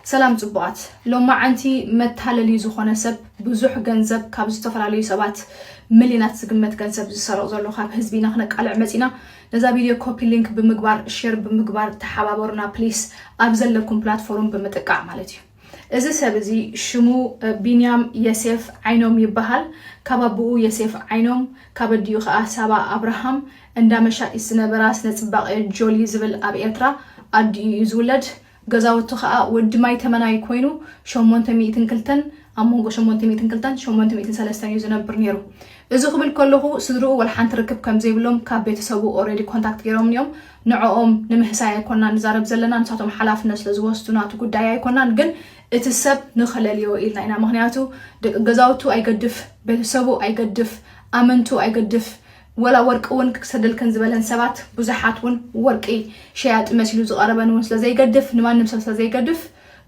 ሰላም ጽቡቓት፣ ሎማዓንቲ መታለሊ ዝኾነ ሰብ ብዙሕ ገንዘብ ካብ ዝተፈላለዩ ሰባት፣ ሚልዮናት ዝግመት ገንዘብ ዝሰርቕ ዘሎ ካብ ህዝቢ ኢና ክነቃልዕ መጺና። ነዛ ቪድዮ ኮፒ ሊንክ ብምግባር፣ ሼር ብምግባር ተሓባበሩና ፕሊስ፣ ኣብ ዘለኩም ፕላትፎርም ብምጥቃዕ ማለት እዩ። እዚ ሰብ እዚ ሽሙ ቢንያም የሴፍ ዓይኖም ይበሃል። ካብ ኣቦኡ የሴፍ ዓይኖም፣ ካብ ኣዲኡ ከዓ ሳባ ኣብርሃም፣ እንዳ መሻጢት ዝነበራ ስነ ጽባቐ ጆሊ ዝብል ኣብ ኤርትራ ኣዲኡ እዩ ዝውለድ። ገዛውቱ ከዓ ወዲ ማይ ተመናይ ኮይኑ ሸሞንተ ሚእትን ክልተን፣ ኣብ መንጎ ሸሞንተ ሚእትን ክልተን ሸሞንተ ሚእትን ሰለስተን እዩ ዝነብር ነይሩ። እዚ ክብል ከለኹ ስድርኡ ወላ ሓንቲ ርክብ ከም ዘይብሎም ካብ ቤተሰቡ ኦልሬዲ ኮንታክት ገይሮም እዮም። ንዕኦም ንምህሳይ ኣይኮናን ንዛረብ ዘለና፣ ንሳቶም ሓላፍነት ስለ ዝወስዱ ናቱ ጉዳይ ኣይኮናን። ግን እቲ ሰብ ንኸለልዮ ኢልና ኢና። ምኽንያቱ ደቂ ገዛውቱ ኣይገድፍ፣ ቤተሰቡ ኣይገድፍ፣ ኣመንቱ ኣይገድፍ፣ ወላ ወርቂ እውን ክሰደልክን ዝበለን ሰባት ብዙሓት እውን ወርቂ ሸያጢ መሲሉ ዝቐረበን እውን ስለ ዘይገድፍ፣ ንማንም ሰብ ስለ ዘይገድፍ፣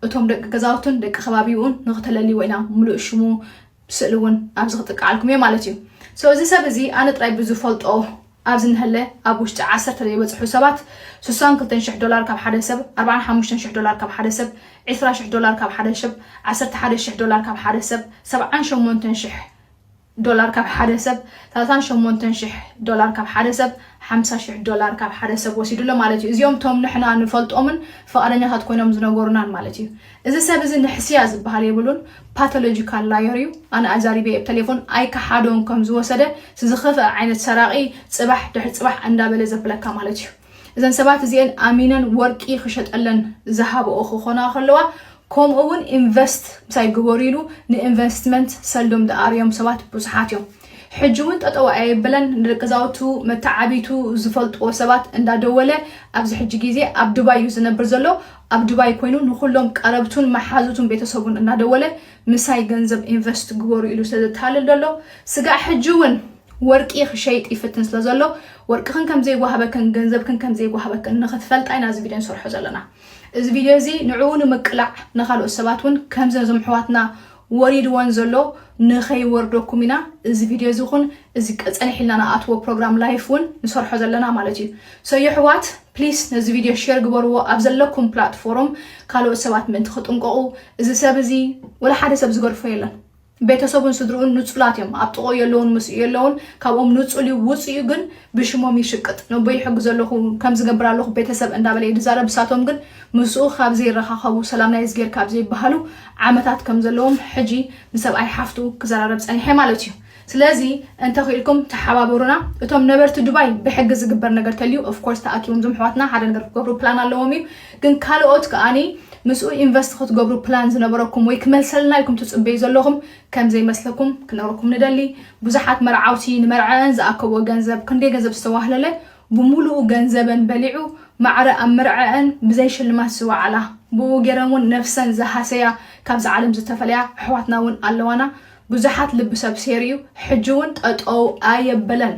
እቶም ደቂ ገዛውቱን ደቂ ከባቢኡን ንኽተለልይዎ ኢና። ሙሉእ ሽሙ ስእሊ እውን ኣብዚ ክጥቅዓልኩም እየ ማለት እዩ። So እዚ ሰብ እዚ ኣነ ጥራይ ብዝፈልጦ ኣብዚ እንሀለ ኣብ ውሽጢ ዓሰርተ ዘይበፅሑ ሰባት ስሳን ክልተን ሽሕ ዶላር ካብ ሓደ ሰብ፣ ኣርባዓን ሓሙሽተን ሽሕ ዶላር ካብ ሓደ ሰብ፣ ዕስራ ሽሕ ዶላር ካብ ሓደ ሰብ፣ ዓሰርተ ሓደ ሽሕ ዶላር ካብ ሓደ ሰብ፣ ሰብዓን ሸሞንተን ሽሕ ዶላር ካብ ሓደ ሰብ፣ ሰላሳን ሸሞንተን ሽሕ ዶላር ካብ ሓደ ሰብ፣ ሓምሳ ሽሕ ዶላር ካብ ሓደ ሰብ ወሲዱ ኣሎ ማለት እዩ። እዚኦም እቶም ንሕና ንፈልጦምን ፍቓደኛታት ኮይኖም ዝነገሩናን ማለት እዩ። እዚ ሰብ እዚ ንሕስያ ዝበሃል የብሉን፣ ፓቶሎጂካል ላየር እዩ። ኣነ ኣዛሪበ ኣብ ቴሌፎን ኣይከሓዶን ከም ዝወሰደ፣ ዝኸፍአ ዓይነት ሰራቒ ጽባሕ ድሕሪ ጽባሕ እንዳበለ ዘብለካ ማለት እዩ። እዘን ሰባት እዚአን ኣሚነን ወርቂ ክሸጠለን ዝሃብኦ ክኾና ከለዋ፣ ከምኡ እውን ኢንቨስት ምሳይ ግበሩ ኢሉ ንኢንቨስትመንት ሰልዶም ዝኣርዮም ሰባት ብዙሓት እዮም። ሕጂ እውን ጠጠው ኣየበለን፣ ንደቂ ገዛውቱ መተዓቢቱ ዝፈልጥዎ ሰባት እንዳደወለ፣ ኣብዚ ሕጂ ግዜ ኣብ ዱባይ እዩ ዝነብር ዘሎ። ኣብ ዱባይ ኮይኑ ንኩሎም ቀረብቱን መሓዙቱን ቤተሰቡን እንዳደወለ ምሳይ ገንዘብ ኢንቨስት ግበሩ ኢሉ ስለ ዘተሃልል ዘሎ፣ ስጋዕ ሕጂ እውን ወርቂ ክሸይጥ ይፍትን ስለ ዘሎ፣ ወርቅኽን ከም ዘይወሃበክን ገንዘብክን ከም ዘይወሃበክን ንኽትፈልጣ ኢና እዚ ቪድዮ ንሰርሖ ዘለና። እዚ ቪድዮ እዚ ንዕኡ ንምቅላዕ፣ ንኻልኦት ሰባት እውን ከምዚ ነዞም ኣሕዋትና ወሪድወን ዘሎ ንኸይወርደኩም ኢና እዚ ቪድዮ እዚ ይኹን እዚ ቀ-፣ ጸኒሕ ኢልና ንኣትዎ ፕሮግራም ላይፍ እውን ንሰርሖ ዘለና ማለት እዩ። So የሕዋት ፕሊስ ነዚ ቪድዮ ሼር ግበርዎ ኣብ ዘለኩም ፕላትፎርም ካልኦት ሰባት ምእንቲ ክጥንቀቑ። እዚ ሰብ እዚ ወላ ሓደ ሰብ ዝገድፎ የለን። ቤተሰቡን ስድርኡን ንጹላት እዮም። ኣብ ጥቕኡ የለውን፣ ምስኡ የለውን። ካብኦም ንጹል እዩ፣ ውጹእ እዩ፣ ግን ብሽሞም ይሽቅጥ። ነቦ ይሕግዞ ኣለኹ፣ ከም ዝገብር ኣለኹ፣ ቤተሰብ እንዳበለ እዩ ዝዛረብ። ንሳቶም ግን ምስኡ ካብ ዘይረኻኸቡ፣ ሰላም ናይ እዝጌር ካብ ዘይበሃሉ ዓመታት ከም ዘለዎም ሕጂ ንሰብኣይ ሓፍቱ ክዘራረብ ጸኒሐ ማለት እዩ። ስለዚ እንተኽኢልኩም ተሓባበሩና። እቶም ነበርቲ ዱባይ ብሕጊ ዝግበር ነገር ተልዩ፣ ኦፍ ኮርስ ተኣኪቦም እዞም ኣሕዋትና ሓደ ነገር ክገብሩ ፕላን ኣለዎም እዩ። ግን ካልኦት ከኣኒ ምስኡ ኢንቨስት ክትገብሩ ፕላን ዝነበረኩም ወይ ክመልሰልና ኢልኩም ትጽበዩ ዘለኹም ከም ዘይመስለኩም ክነግረኩም ንደሊ። ብዙሓት መርዓውቲ ንመርዐአን ዝኣከብኦ ገንዘብ ክንደይ ገንዘብ ዝተዋህለለ ብምሉኡ ገንዘበን በሊዑ ማዕረ ኣብ መርዐአን ብዘይ ሽልማት ዝወዓላ፣ ብኡ ገይረን እውን ነፍሰን ዝሃሰያ ካብዚ ዓለም ዝተፈለያ ኣሕዋትና እውን ኣለዋና። ብዙሓት ልቢ ሰብ ሴርዩ ሕጂ እውን ጠጠው ኣየበለን።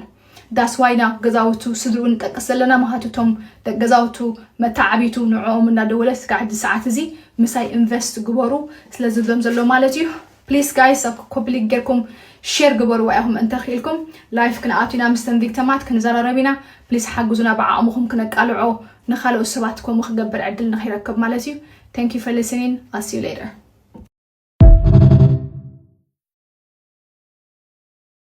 ዳስ ዋይና ገዛውቱ ስድርኡ ንጠቅስ ዘለና፣ ምኽንያቱ እቶም ደቂ ገዛውቱ መተዓቢቱ ንዕኦም እናደወለ ስጋዕ እዚ ሰዓት እዚ ምሳይ ኢንቨስት ግበሩ ስለ ዝብሎም ዘሎ ማለት እዩ። ፕሊስ ጋይስ ኣብ ኮፕሊክ ጌርኩም ሼር ግበርዋ ኢኹም እንተኽኢልኩም። ላይፍ ክንኣቱ ኢና፣ ምስተን ቪክተማት ክንዘራረብ ኢና። ፕሊስ ሓግዙና ብዓቕምኹም ክነቃልዖ፣ ንኻልኦት ሰባት ከምኡ ክገብር ዕድል ንኸይረክብ ማለት እዩ። Thank you for listening. I'll see you later.